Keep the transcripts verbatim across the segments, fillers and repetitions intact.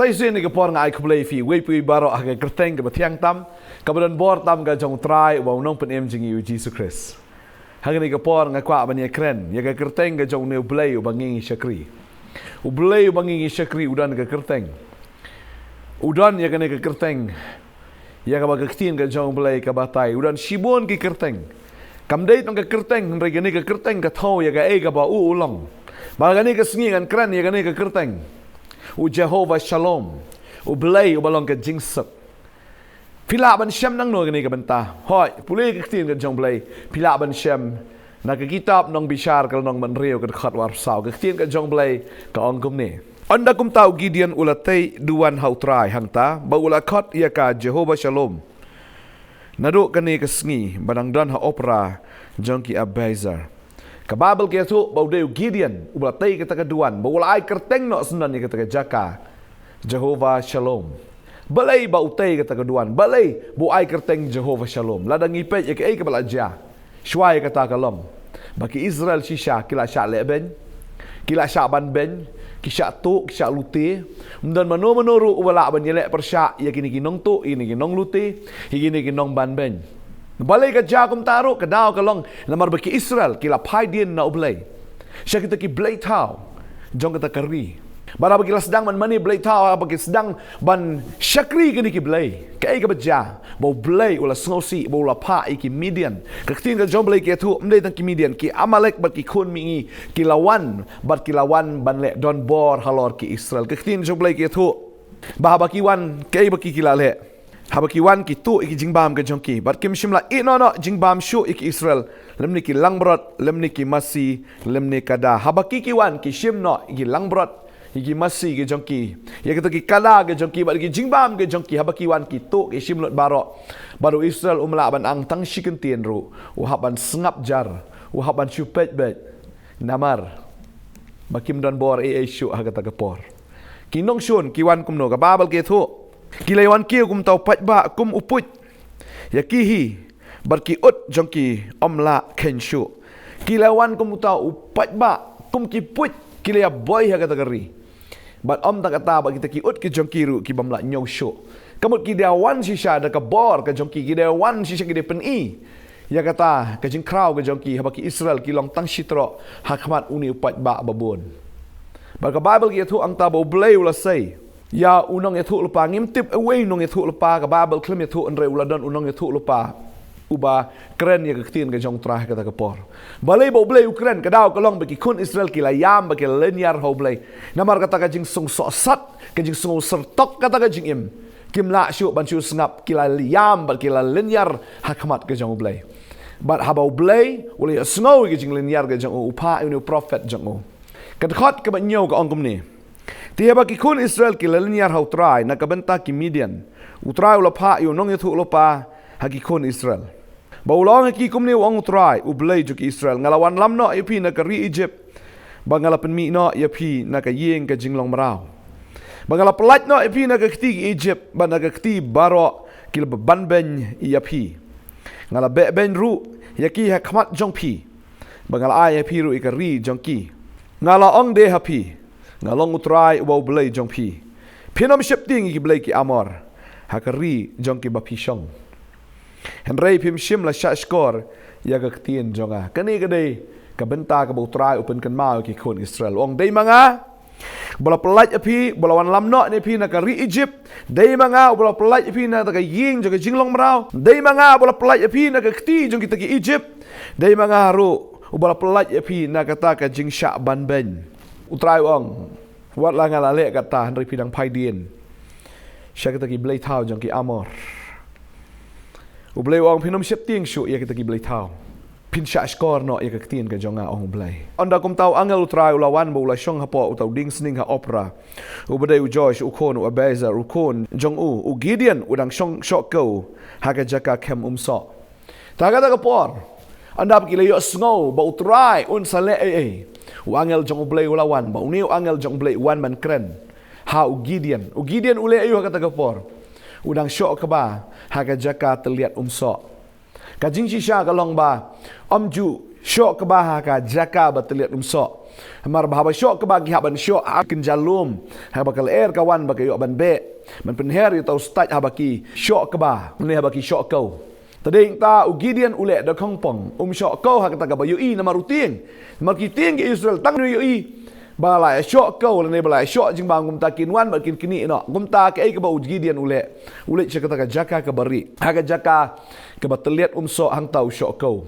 Te shisien ha kane ka por nga ai khublei ïa phi, wei pa wei baroh ha ka kyrteng kaba thiang tam, kaba don bor tam ka jong u Trai uba u Nongpynim jong ngi u Jisu Khrist. Ha kane ka por nga kwah ban ïa kren ïa ka kyrteng ka jong une u Blei uba ngi ngi shakri. U Blei uba ngi ngi shakri u don ka kyrteng. U don ïa kane ka kyrteng. Ïa kaba ka ktien ka jong u Blei ka batai, u don shibun ki kyrteng. Kam dei tang ka kyrteng, hynrei kane ka kyrteng ka thew ïa kaei kaba u u long. Bad ha kane ka sngi ngan kren ïa kane ka kyrteng. U Jehovah Shalom. U Blei uba long ka jingsuk. Phi lah ban shem nangno ha kane ka bynta? Hooid, pule ka ktien ka jong u Blei. Phi lah ban shem na ka kitab Nongbishar ka lynnong ba hynriew ka dkhot ba arphew saw. Ka ktien ka jong u Blei ka ong kumne. Ynda kumta u Gideon u la tei duwan ha u Trai hangta, bad u la khot ïa ka Jehovah Shalom. Naduh kane ka sngi, ba dang don ha Ophrah, jong ki Abiezer. Ka Baibl ka ïathuh, ba u dei u Gideon, uba la tei kata ka duwan, bad u la ai kyrteng noh syndon ïa kata ka jaka. Jehovah Shalom. Balei ba u tei kata ka duwan, balei ba u ai kyrteng Jehovah Shalom. Lada ngi peit ïa kaei kaba la jia. Shuwa ïa kata ka long. Ba ki Israel shisha, ki la shah lehbeiñ. Ki la shah banbeiñ. Ki shah tuh, ki shah lute. Ym don mano mano ruh uba lah ban ïaleh pyrshah, ïa kine ki nongtuh, ïa kine ki nonglute, ïa kine ki nongbanbeiñ. Balei ka jia kumta ruh, ka daw ka long. Namar ba ki Israel, ki la phai dien na u Blei. Sha kita ki blei thaw. Jong kata ka ri. Bad haba ki la sdang ban mane blei thaw, haba ki sdang ban shakri kine ki blei. Kaei kaba jia, ba u Blei u la sngewsih, ba u la phah ïa ki Midian. Ka ktien ka jong u Blei ka ïathuh, ym dei tang ki Midian, ki Amalek bad ki khun mihngi, ki la wan, bad ki la wan ban leh donbor halor ki Israel. Ka ktien ka jong u Blei ka ïathuh. Ba haba ki wan, kaei ba ki ki la leh. Haba ki wan ki tuh ïa ki jingbam ka jong ki. Bad kim shym la ïeh noh noh jingbam shuh ïa ki Israel. Lymne ki langbrot, lymne ki masi, lymne kada. Haba ki ki wan ki shim noh ïa ki langbrot, ïa ki masi ka jong ki. Ïa kita ki kada ka jong ki, bad ki jingbam ka jong ki. Haba ki wan ki tuh ki shim lut baroh. Bad u Israel um lah ban ang tang shi kyntien ruh. U hap ban sngap jar. U hap ban shu peit beit. Namar. Ba kim don bor ei ei shuh ha kata ka por. Ki nongshun, ki wan kumno, ka Baibl ka ïathuh. Ki la wan kiew kum uta u paidbah, kum u puit. Ïa ki hi, bad ki ut jong ki ym lah kheiñ shuh. Ki la wan kum uta u paidbah, kum ki puit, ki la ïa boi ha kata ka ri. Bad ym tang kata, bad kita ki ut ki jong ki ruh, ki bym lah ñiew shuh. Ka mut ki da wan shisha da ka bor ka jong ki, ki da wan shisha ki da pyni. Ïa kata, ka jingkhraw ka jong ki, haba ki Israel, ki long tang shi troh, ha khmat une u paidbah babun. Bad ka Baibl ka ïathuh hangta ba u Blei u la sei. Ïa u nongïathuhlypa, ngim tip uwei u nongïathuhlypa, ka Baibl khlem ïathuh hynrei u la don u nongïathuhlypa. Uba kren ïa ka ktien ka jong u Trai ha kata ka por. Balei ba u Blei u kren, ka daw ka long ba ki khun Israel ki la ïam, ba ki la lynñiar ha u Blei. Namar kata ka jingsngewsohsat, ka jingsngewsyrtok kata ka jingim. Kim lah shuh ban shu sngap, ki la ïam, bad ki la lynñiar ha khmat ka jong u Blei. Bad haba u Blei, u la ïohsngew ïa ka jinglynñiar ka jong u, u phah ïa une u prophet jong u. Ka dkhot kaba hynñiew ka ong kumne. Te haba ki khun Israel ki la lynñiar ha u Trai, na ka bynta ki Midian. U Trai u la phah ïa u nongïathuhlypa, ha ki khun Israel. Ba u la ong ha ki kumne u ong u Trai, u Blei jong ki Israel. Nga la wanlam noh ïa phi na ka ri Ijipt. Ba nga la pynmih noh ïa phi na ka ïing ka jinglong mraw. Ba nga la pyllait noh ïa phi na ka kti ki Ijipt, bad na ka kti baroh ki la banbeiñ ïa phi. Nga la beh beiñ ruh, ïa ki ha khmat jong phi. Ba nga la ai ïa phi ruh ïa ka ri jong ki. Nga la ong de ha phi. Nga long u Trai uba u Blei jong phi. Phin ym sheptieng ïa ki blei ki Amor. Ha ka ri jong ki ba phi shong. Hynrei phim shym la shahshkor, ïa ka ktien jong nga. Kane ka dei, ka bynta kaba u Trai u pynkynmaw ïa ki khun Israel. U ong dei ma nga, uba la pyllait ïa phi, uba la wanlam noh ïa phi na ka ri Ijipt. Dei ma nga, uba la pyllait ïa phi na kata ka ïing jong ka jinglong mraw. Dei ma nga, uba la pyllait ïa phi na ka kti jong kita ki Ijipt. Dei ma nga ruh, uba la pyllait ïa phi na kata ka jingshah banbeiñ. U Trai u ong, wat la nga la leh kata, hynrei phi dang phai dien. Sha kita ki blei thaw jong ki Amor. U Blei u ong phin ym sheptieng shuh ïa kita ki blei thaw. Phin shahshkor noh ïa ka ktien ka jong nga ong u Blei. Ynda kumta u angel u Trai u la wan bad u la shong hapoh uta u dieng sning ha Ophrah. Uba dei u Joash u khun u Abiezer u khun jong u, u Gideon u dang shong shoh kew ha ka jaka khem umsoh. Ta kata ka por. Ynda ki la ïohsngew ba u Trai un sa leh ei ei. U angel jong u Blei u la wan, ba une u angel jong u Blei u wan ban kren. Ha u Gideon. U Gideon u leh aïu ha kata ka por. U dang shoh kba, ha ka jaka tylliat umsoh. Ka jingshisha ka long ba, ym ju shoh kba ha ka jaka ba tylliat umsoh. Namar ba haba shoh kba ki hap ban shoh ha kynja lum, haba ka lyer ka wan ba ka ïoh ban beh, ban pynher ïa uta u stait haba ki shoh kba ne haba ki shoh kew. Te dei hangta u Gideon u leh da khongpong, um shoh kew ha kata kaba ïohi namar u tieng. Namar ki tieng ki Israel tang u ïohi ba la ïa shoh kew lane ba la ïa shoh jingbam, kumta kin wan bad kin knieh noh. Kumta kaei kaba u Gideon u leh? U leit sha kata ka jaka kaba rieh, ha ka jaka kaba tylliat um soh, hangta u shoh kew.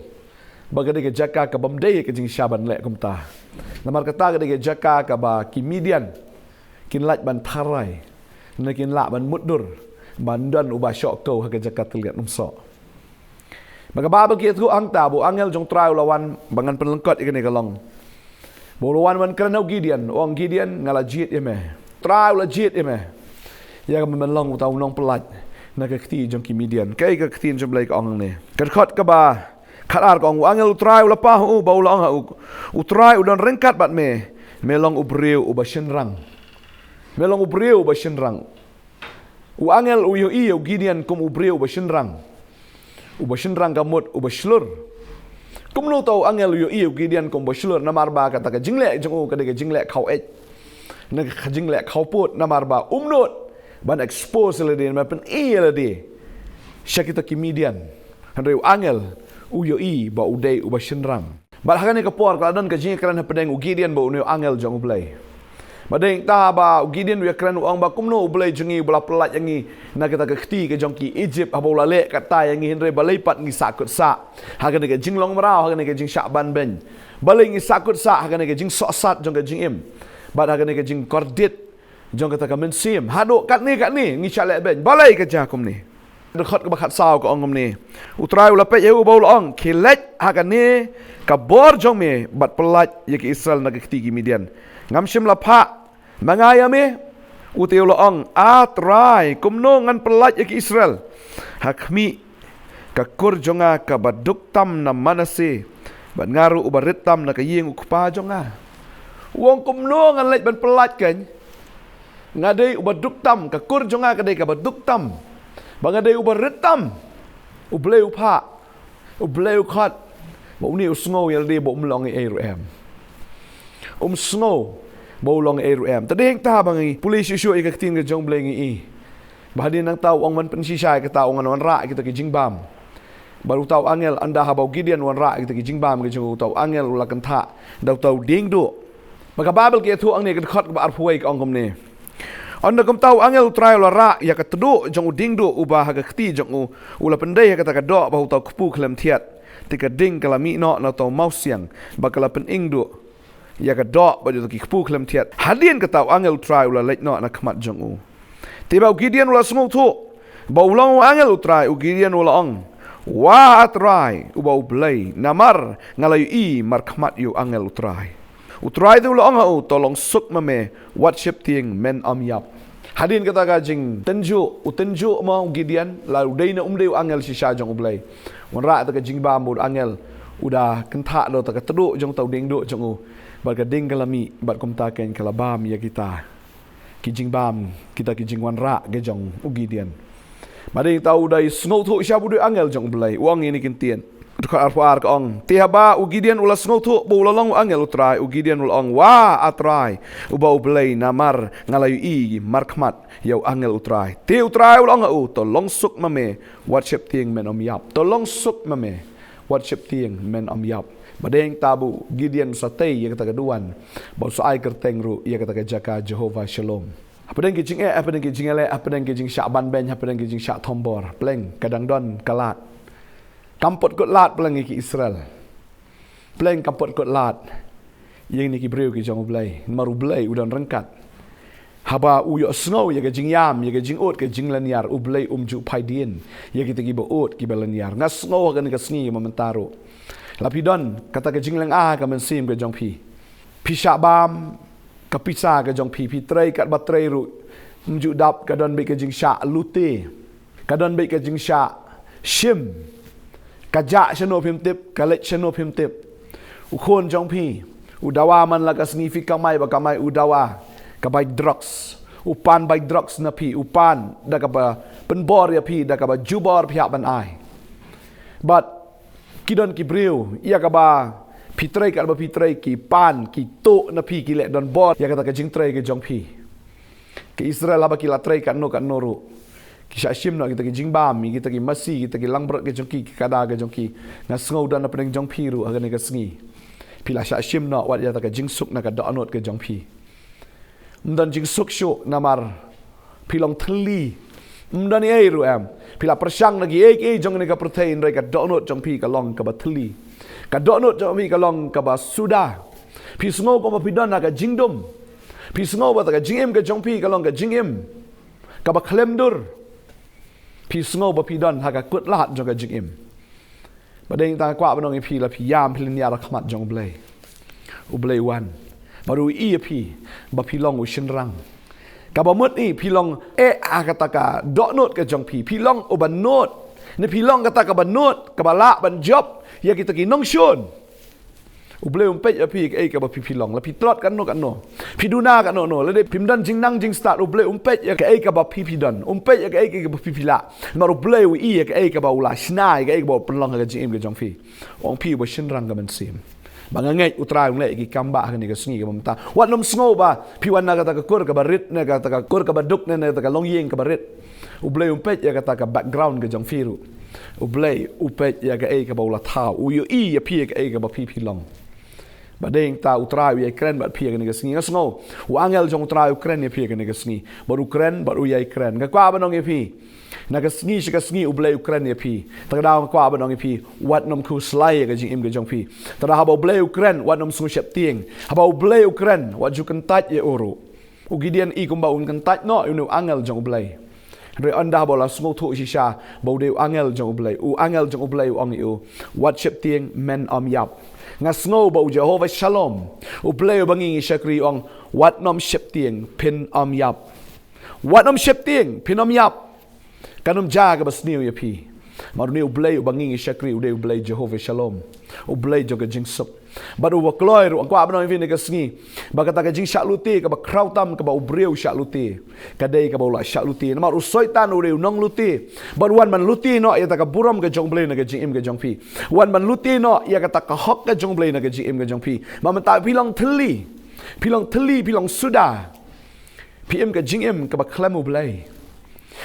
Ba ka dei ka jaka ka bym dei ka jingshah ban leh kumta. Namar kata ka dei ka jaka kaba ki Midian kin lah ban tharai, ne kin lah ban mutdur ban don uba shoh kew ha ka jaka tylliat um soh. Ba ka Baibl ka ïathuh hangta ba u angel jong u Trai u la wan, ba ngan pynlyngkot ïa kane ka long. Ba u la wan ban kren ha u Gideon, u ong, Gideon, nga la jied ïa me. U Trai u la jied ïa me. Ïa ka ban long uta u nongpyllait na ka kti jong ki Midian. Kaei ka Ktien jong U Blei ka ong hangne? Ka dkhot kaba khatar ka ong, u angel u Trai u la pah ha u, ba u la ong ha u, U Trai u don ryngkat bad me, me long u briew uba shynrang. Me long u briew uba shynrang. U angel u ïohi ïa u Gideon kum u briew uba shynrang. Uba shynrang ka mut uba shlur. Kumno uta u angel u ïohi ïa u Gideon kum uba shlur? Namar ba kata ka jingleh jong u ka dei ka jingleh khaweit, ne ka jingleh khawpud, namar ba um nud ban expose ïa lade, ban pyni ïa lade sha kita ki Midian. Hynrei u angel u ïohi ba u dei uba shynrang. Bad ha kane ka por ka la don ka jingïakren hapdeng u Gideon bad une u angel jong U Blei. Ba dei hangta ba u Gideon u ïakren, u ong ba kumno U Blei jong ngi uba la pyllait ïa ngi na kata ka kti ka jong ki Egypt, haba u la leh kata ïa ngi, hynrei balei pat ngi sahkut sah ha kane ka jinglong mraw, ha kane ka jingshah banbeiñ? Balei ngi sahkut sah ha kane ka jingsohsat jong ka jingim bad ha kane ka jingkordit jong kata ka mynsiem? Haduh katne katne ngi shah leh beiñ. Balei ka jia kumne? Dkhot kaba khatsaw ka ong kumne, U Trai u la peit ïa u ba u la ong, khie leit ha kane ka bor jong me bad pyllait ïa ki Israel na ka kti ki Midian. Ngam shym la phah ma nga ïa me? U te u la ong, A Trai, kumno ngan pyllait ïa ki Israel ha khmih ka kur jong nga kaba duk tam na Manasseh, bad nga ruh uba rit tam na ka ïing u kpa jong nga? U ong, kumno ngan leit ban pyllait, kan nga dei uba duk tam, ka kur jong nga ka dei kaba duk tam, ba nga dei uba rit tam. U Blei u phah, U Blei u khot, ba une u sngew ïa lade ba um long ei ei ruh em. Um sngew ba u long ei ei ruh em. Te dei hangta ba ngi pule shuh shuh ïa ka Ktien ka jong U Blei, ngi i ba hadien nangta u ong ban pynshisha ïa kata, u ong ngan wanrah ïa kita ki jingbam. Bad uta u angel, ynda haba u Gideon u wanrah ïa kita ki jingbam ka jong u, uta u angel u la kynthah da uta u diengduh. Ba ka Baibl ka ïathuh hangne, ka dkhot kaba arphew wei ka ong kumne, ynda kumta u angel U Trai u la rah ïa ka tduh jong u diengduh uba ha ka kti jong u, u la pyndei ha kata ka doh ba ha uta u kpu khlem thiat. Te ka ding ka la mih noh na uta u mawsiang, ba ka la pyning duh ïa ka doh bad ïa uta ki kpu khlem thiat. Hadien kata u angel U Trai u la leit noh na khmat jong u. Te ba u Gideon u la sngewthuh ba u long u angel U Trai, u Gideon u la ong, Wa, A Trai, uba U Blei, namar nga la ïohi markhmat ïa u angel U Trai. U Trai te u la ong ha u, To long suk ma me, wat sheptieng, men ym ïap. Hadien kata ka jingtynjuh, u tynjuh ma u Gideon, la u dei ne um dei u angel shisha jong U Blei. Wanrah ïa kata ka jingbam ba u angel u da kynthah da uta ka tduh jong uta u diengduh jong u, bad ka ding ka la mih, bad kumta keiñ ka la bam ïa kita ki jingbam, kita ki jingwanrah ka jong u Gideon. Ba dei hangta u dei sngewthuh shisha ba u dei u angel jong U Blei, u ong ïa kine ki ktien. Dkhot arphew ar ka ong, Te haba u Gideon u la sngewthuh ba u la long u angel U Trai, u Gideon u la ong, Wa, A Trai, uba U Blei, namar nga la ïohi markhmat ïa u angel U Trai. Te U Trai u la ong ha u, To long suk ma me, wat sheptieng, men ym ïap. To long suk ma me, wat sheptieng, men ym ïap. Ba dei hangta ba u Gideon u sa tei ïa kata ka duwan, ba u sa ai kyrteng ruh ïa kata ka jaka Jehovah Shalom. Hapdeng ki jingeh, hapdeng ki jingïaleh, hapdeng ki jingshah banbeiñ, hapdeng ki jingshah thombor, pleng ka dang don ka lad. Kam put kut lad pleng ïa ki Israel. Pleng kam put kut lad ïa kine ki briew ki jong U Blei, namar U Blei u don ryngkat. Haba u ïohsngew ïa ka jingïam, ïa ka jingud, ka jinglynñiar, U Blei um ju phai dien ïa kita kiba ud, kiba lynñiar. Nga sngew ha kane ka sngi, ïa mynta ruh, la phi don kata ka jinglynga ha ka mynsiem ka jong phi. Phi shah bam ka pisa ka jong phi, phi trei katba trei ruh ym ju dap, ka don beit ka jingshah lute, ka don beit ka jingshah shim, ka jah shano phim tip, ka leit shano phim tip. U khun jong phi u dawa man la ka sngi, phi kamai ba kamai, u dawa, ka bai drugs, u pan bai drugs na phi, u pan da kaba pynbor ïa phi, da kaba jubor phi hap ban ai. Bad ki don ki briew ïa kaba Phi trei katba phi trei, ki pan, ki tuh na phi, ki leh donbor ïa kata ka jingtrei ka jong phi. Ki Israel haba ki la trei katno katno ruh, ki shah shim noh kita ki jingbam, kita ki masi, kita ki langbrot ka jong ki, ki kada ka jong ki. Nga sngew don na pdeng jong phi ruh ha kane ka sngi, phi la shah shim noh wat ïa kata ka jingsuk na ka dohnud ka jong phi. Ym don jingsuk shuh namar phi long thylli. Ym don ei ruh em. Phi la pyrshang na kiei kiei jong kane ka pyrthei, hynrei ka dohnud jong phi ka long kaba thylli. Ka dohnud jong phi ka long kaba suda. Phi sngew kumba phi don ha ka jingdum. Phi sngew ba kata ka jingim ka jong phi ka long ka jingim kaba khlem dur. Phi sngew ba phi don ha ka kut lad jong ka jingim. Ba dei tang kwah ban ong ïa phi, la phi ïam phi lynñiar ha khmat jong U Blei, U Blei u wan. Bad u ïohi ïa phi ba phi long u shynrang. Kaba mut hi, phi long eh ha kata ka dohnud ka jong phi. Phi long uba nud. Ne phi long kata kaba nud, kaba lah ban jop ïa kita ki nongshun. U Blei um peit ïa phi ïa kaei kaba phi phi long. La phi tlot katno katno, phi duna katno katno, lada phim don jingnang jingstad, U Blei um peit ïa kaei kaba phi phi don. Um peit ïa kaei kaei kaba phi phi lah. Namar U Blei u ïohi ïa kaei kaba u la shna, ïa kaei kaba u pynlong ha ka jingim ka jong phi. Ong phi uba shynrang ka mynsiem. Ba nga ngeit U Trai un leh ïa ki kam ba ha kane ka sngi kaba mynta. Wat nym sngew ba phi wan na kata ka kur kaba rit, na kata ka kur kaba duk, na kata ka longïing kaba rit. U Blei um peit ïa kata ka background ka jong phi ruh. U Blei u peit ïa kaei kaba u la thaw. U ïohi ïa phi ïa kaei kaba phi phi long. Ba dei tang U Trai u ïai kren bad phi ha kane ka sngi. Nga sngew u angel jong U Trai u kren ïa phi ha kane ka sngi. Bad u kren, bad u ïai kren. Nga kwah ban ong ïa phi, na ka sngi sha ka sngi U Blei u kren ïa phi. Te ka daw nga kwah ban ong ïa phi, wat nym khuslai ïa ka jingim ka jong phi. Te ka daw haba U Blei u kren, wat nym sngew sheptieng. Haba U Blei u kren, wat ju kyntait ïa u ruh. U Gideon i kumba un kyntait noh ïa une u angel jong U Blei. Hynrei ynda haba u la sngewthuh shisha ba u dei u angel jong U Blei, u angel jong U Blei u ong ïa u, wat sheptieng, men ym ïap. Nga sngew ba u Jehovah Shalom, U Blei uba ngi ngi shakri, u ong, wat nym sheptieng, phin ym ïap. Wat nym sheptieng, phin ym ïap. Kan ym jia kaba sniew ïa phi. Namar une U Blei uba ngi ngi shakri u dei U Blei Jehovah Shalom, U Blei jong ka jingsuk. Bad uba kloi ruh. Nga kwah ban ong ïa phi ha kane ka sngi ba kata ka jingshah lute kaba khraw tam kaba u briew u shah lute, ka dei kaba u la shah lute. Namar u Soitan u dei u nonglute. Bad u wan ban lute noh ïa kata ka burom ka jong U Blei na ka jingim ka jong phi. U wan ban lute noh ïa kata ka hok ka jong U Blei na ka jingim ka jong phi. Ba mynta phi long thylli. Phi long thylli, phi long suda. Phi im ka jingim kaba khlem U Blei.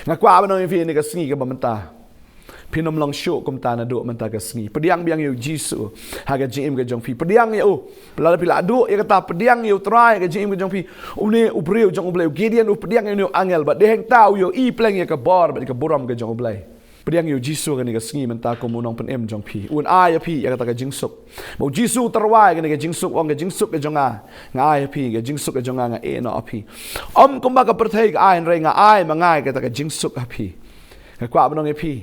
Nga kwah ban ong ïa phi ha kane ka sngi kaba mynta, phin ym long shuh kumta naduh mynta ka sngi. Pdiang biang ïa U Jisu ha ka jingim ka jong phi. Pdiang ïa u. Lada phi la duh ïa kata, pdiang ïa U Trai ha ka jingim ka jong phi. Une u briew jong U Blei, u Gideon, u pdiang ïa une u angel, bad dei hangta u ïohi pleng ïa ka bor bad ïa ka burom ka jong U Blei. Pdiang ïa U Jisu ha kane ka sngi mynta kum u Nongpynim jong phi. Un ai ïa phi ïa kata ka jingsuk. Ba U Jisu u tyrwa ïa kane ka jingsuk, u ong, ka jingsuk ka jong nga nga ai ha phi, ka jingsuk ka jong nga nga ïehnoh ha phi. Ym kumba ka pyrthei ka ai, hynrei nga ai ma nga ïa kata ka jingsuk ha phi. Nga kwah ban ong ïa phi,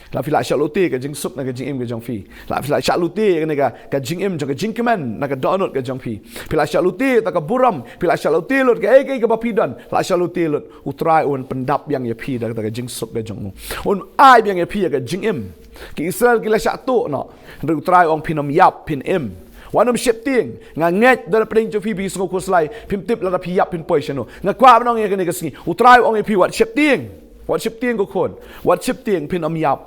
la phi la shah lute ka jingsuk na ka jingim ka jong phi. La phi la shah lute ïa kane ka, ka jingim jong ka jingkmen na ka dohnud ka jong phi. Phi la shah lute ïa kata ka burom, phi la shah lute lut kaei kaei kaba phi don, la shah lute lut. U Trai un pyndap biang ïa phi da kata ka jingsuk ka jong u. Un ai biang ïa phi ïa ka jingim. Ki Israel ki la shah tuh noh, hynrei U Trai u ong phin ym ïap, phin im. Wat nym sheptieng. Nga ngeit da la pdeng jong phi phi sngew khuslai, phim tip lada phi ïap phin poi shano. Nga kwah ban ong ïa kane ka sngi, U Trai u ong ïa phi wat sheptieng. Wat sheptieng ko khun. Wat sheptieng, phin ym ïap.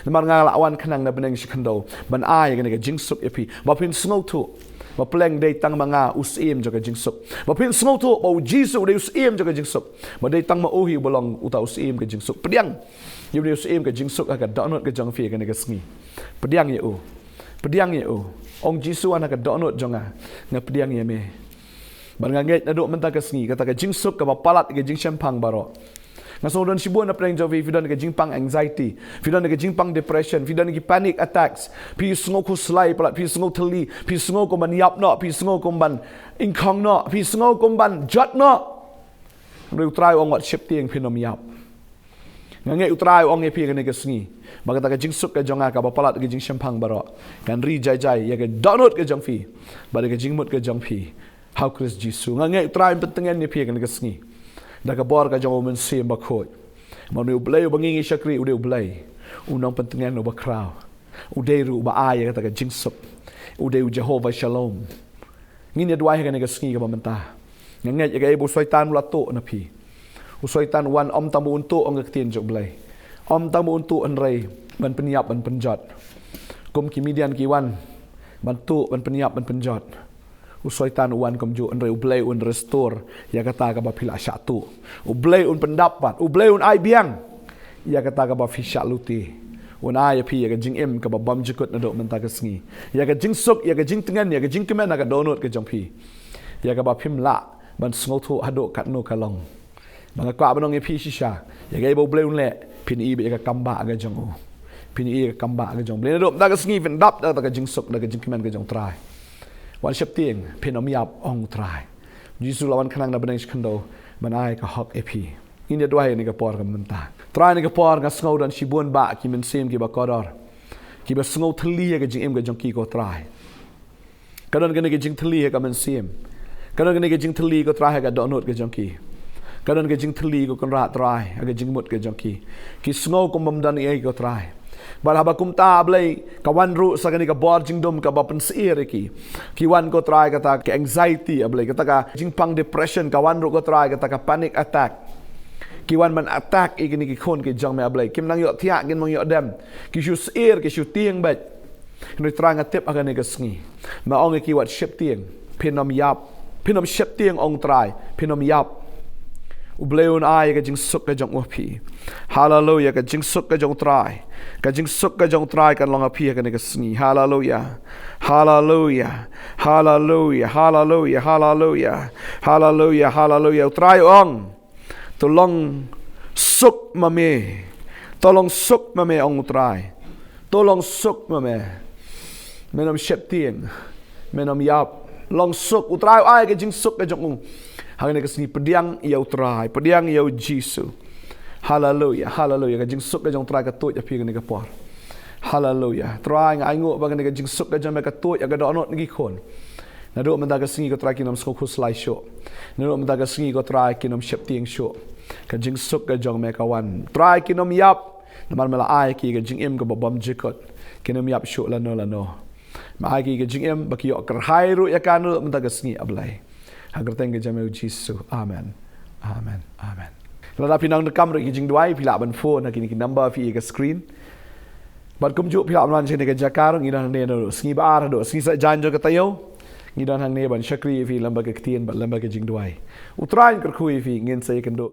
Namar nga la wan khnang na bneng shi khyndew ban ai ïa kane ka jingsuk ïa phi, ba phin sngewthuh ba pleng dei tang ma nga u Syiem jong ka jingsuk. Ba phin sngewthuh ba U Jisu u dei u Syiem jong ka jingsuk. Ba dei tang ma u hi uba long uta u Syiem ka jingsuk. Pdiang ïa u dei u Syiem ka jingsuk ha ka dohnud ka jong phi ha kane ka sngi. Pdiang ïa u. Pdiang ïa u. Ong, Jisu, ha ka dohnud jong nga, nga pdiang ïa me. Bad nga ngeit naduh mynta ka sngi kata ka jingsuk kaba palat ïa ka jingshemphang baroh. Nga sngew don shibun na pdeng jong phi, phi don ka jingpang anxiety, phi don ka jingpang depression, phi don ki panic attacks, phi sngew khuslai palat, phi sngew thylli, phi sngew kum ban ïap noh, phi sngew kum ban ingkhong noh, phi sngew kum ban jot noh. Hynrei U Trai u ong wat sheptieng, phin ym ïap. Nga ngeit U Trai u ong ïa phi ha kane ka sngi ba kata ka jingsuk ka jong nga kaba palat ïa ka jingshemphang baroh kan ri jai jai ïa ka dohnud ka jong phi bad ïa ka jingmut ka jong phi ha U Khrist Jisu. Nga ngeit U Trai un pyntngen ïa phi ha kane ka sngi da ka bor ka jong U Mynsiem Bakhuid. Namar une U Blei uba ngi ngi shakri u dei U Blei u nongpyntngen uba khraw. U dei ruh uba ai ïa kata ka jingsuk. U dei U Jehovah Shalom. Ngin ïa duwai ha kane ka sngi kaba mynta. Nga ngeit ïa kaei ba u Soitan u la tuh na phi. U Soitan u wan ym tang ba un tuh, ong ka ktien jong U Blei, ym tang ba un tuh hynrei ban pynïap, ban pynjot. Kum ki Midian ki wan ban tuh, ban pynïap, ban pynjot. U Soitan u wan kumjuh, hynrei U Blei un restore ïa kata kaba phi la shah tuh. U Blei un pyndap pat, U Blei un ai biang ïa kata kaba phi shah lute. Un ai ïa phi ïa ka jingim kaba bymjukut naduh mynta ka sngi, ïa ka jingsuk, ïa ka jingtngen, ïa ka jingkmen ha ka dohnud ka jong phi, ïa kaba phim lah ban sngewthuh haduh katno ka long. Ba nga kwah ban ong ïa phi shisha, ïa kaei ba U Blei un leh, phin ïohi beit ïa ka kambah ka jong u. Phin ïohi ïa ka kambah ka jong U Blei. Naduh mynta ka sngi phin dap da kata ka jingsuk, da ka jingkmen ka jong U Trai. Wan sheptieng, phin ym ïap, ong U Trai. U Jisu u la wan khnang na bneng shi khyndew ban ai ka hok ïa phi. Ngin ïa duwai ha kane ka por ka mynta. Trai, ha kane ka por nga sngew don shibun bah ki mynsiem kiba kordor, kiba sngew thylli ïa ka jingim ka jong ki, ko Trai. Ka don kane ka jingthylli ha ka mynsiem. Ka don kane ka jingthylli, ko Trai, ha ka dohnud ka jong ki. Ka don ka jingthylli, ko Kynrad Trai, ha ka jingmut ka jong ki. Ki sngew kum bym don ei ei, ko Trai. Bad haba kumta, A Blei, ka wan ruh sa kane ka bor jingdum kaba pynsyier ïa ki. Ki wan, ko Trai, kata ka anxiety, A Blei, kata ka jingpang depression, ka wan ruh, ko Trai, kata ka panic attack. Ki wan ban attack ïa kine ki khun ki jong me, A Blei. Kim nang ïohthiah, kim nang ïoh dem. Ki shu syier, ki shu tieng beit. Hynrei Trai, nga tip ha kane ka sngi, me ong ïa ki, wat sheptieng, phin ym ïap. Phin ym sheptieng, ong Trai, phin ym ïap. U Blei un ai ka jingsuk ka jong u ha phi. Haleluia, ka jingsuk ka jong U Trai. Ka jingsuk ka jong U Trai kan long ha phi ha kane ka sngi. Haleluia. Haleluia. Haleluia. Haleluia. Haleluia. Haleluia. Haleluia. U Trai u ong, to long suk ma me. To long suk ma me, ong U Trai. To long suk ma me. Men ym sheptieng. Men ym ïap. Long suk. U Trai u ai ka jingsuk ka jong u. Ha kane ka sngi, pdiang ïa U Trai, pdiang ïa U Jisu. Haleluia, haleluia. Ka jingsuk ka jong U Trai ka tuid ha phi ha kane ka por. Haleluia. Trai, nga ainguh ba kane ka jingsuk ka jong me ka tuid ha ka dohnud ki khun. Naduh mynta ka sngi, ko Trai, kin ym sngew khuslai shuh. Naduh mynta ka sngi, ko Trai, kin ym sheptieng shuh. Ka jingsuk ka jong me ka wan. Trai, kin ym ïap. Namar me la ai ki ka jingim kaba bymjukut. Kin ym ïap shuh lano lano. Me ai ki ka jingim ba ki ïoh kyrhai ruh ïa ka naduh mynta ka sngi, A Blei. Ha ka kyrteng ka jong me, U Jisu. Amen. Amen. Amen. Lada phi nang donkam ruh ïa ki jingduwai, phi lah ban phone ha kine ki number phi ïa ka screen. Bad kumjuh phi lah ban wan sha kane ka jaka ruh, ngi don hangne naduh sngi ba ar haduh sngi saitjaiñ jong ka taïew. Ngi don hangne ban shakri ïa phi lyngba ka ktien bad lyngba ka jingduwai. U Trai un kyrkhu ïa phi, ngin sa ïakynduh.